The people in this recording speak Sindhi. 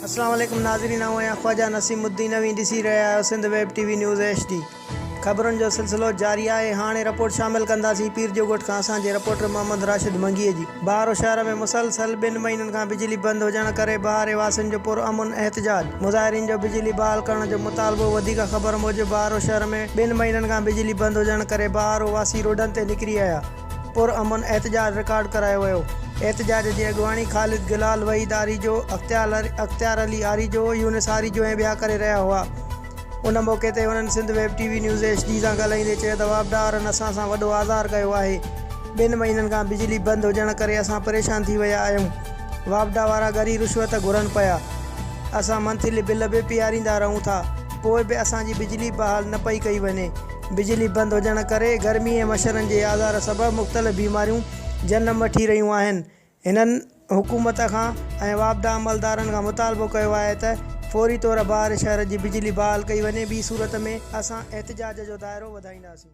السلام عليڪم ناظرين آئون آهيان خواجه نسيم الدين اوهين ڏسي رهيا آهيو Sindh web T V news H D خبرن جو سلسلو جاري آهي هاڻي رپورٽ شامل ڪنداسين پير جو ڳوٺ کان اسان جي رپورٽر محمد راشد منگيء جي بهارو شهر ۾ مسلسل ٻن مهينن کان بجلي بند هجڻ ڪري بهاري واسين جو پر امن احتجاج مظاهرين جو بجلي بحال ڪرڻ جو مطالبو وڌيڪ خبر موجب بهارو شهر ۾ ٻن مهينن کان بجلي بند هجڻ ڪري بهارو واسي روڊن تي نڪري آيا. پرامن احتجاج رڪارڊ ڪرايو ويو. احتجاج جي اڳواڻي خالد گلال، وحيد آريجو، اختيار علي آريجو، يونس آريجو ۽ ٻيا ڪري رهيا هئا. ان موقعي تي هنن Sindh web T V news H D سان ڳالهائيندي چيو ته واپڊا وارن اسان سان وڏو آزار ڪيو آهي، ٻن مهينن کان بجلي بند هجڻ ڪري اسان پريشان ٿي ويا آهيون، واپڊا وارا ڳري رشوت گهرن پيا، اسان منٿلي بل به پياريندا رهون ٿا، پوء به اسان جي بجلي بحال نه پئي ڪئي وڃي. بجلي بند هجڻ ڪري گرمي ۽ مڇرن جي آزار سبب مختلف بيماريون جنم وٺي رهيون آهن. هنن حڪومت کان ۽ واپڊا عملدارن کان مطالبو ڪيو آهي ته فوري طور بهار شهر جي بجلي بحال ڪئي وڃي ٻي صورت ۾ اسان احتجاج جو دائرو وڌائينداسين.